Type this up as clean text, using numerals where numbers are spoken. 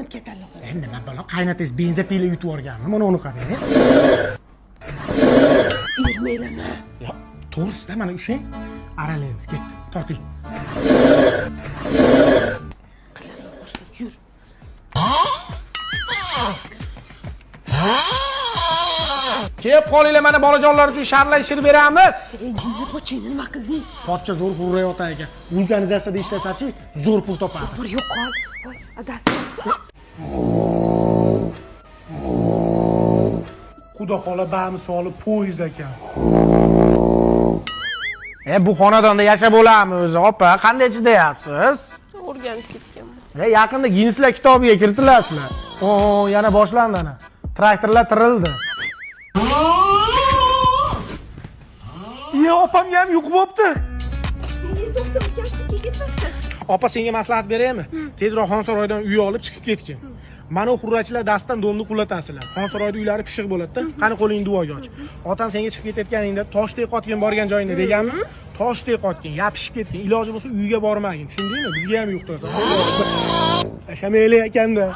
Yonib ketadi hozir. Nima balo, qaynatangiz benzopila yutib yuborganmi? Mana uni qarang. Ermaylama. Yo, to'g'risida mana ushlang. Aralaymiz, ketdi. Torting. Qilig'ing qursin, yur. Kelib qolinglar, mana bolajonlar uchun sharla ishirib beramiz. Ey, jinni pochchangni nima qilding? Pochcha zo'r hurrayotar ekan. Vulkanizatsiyada ishlasachi, zo'r pul topadi. Bir yo'qol. Voy, adasi. Xudo xola bamisoli poyezd ekan. Bu xonadonda yashab bo'ladimi o'zi, opa? Qanday chidayapsiz? O'rganib ketganman. Yaqinda Ginneslar kitobiga kiritilasizlar. O, yana boshlandi ana. Traktorlar tirildi. Ye, opamga ham yuqib bo'pti. To'xta, ukam ketmasdan. Opa, senga maslahat beraymi? Tezroq Xonsaroydan uy olib chiqib ketgin. Mana xurrachilar dastdan domni qulatasizlar. Xonsaroyda uylari pishiq bo'ladi-da. Qani qo'lingni duoga och. Otam senga chiqib ketayotganingda toshdek qotgin borgan joyingda deganmi? Toshdek qotgin, yapishib ketgin. Iloji bo'lsa uyga bormagin. Tushundingmi? Bizga ham yuqtirasan. Yashamaylik ekanda.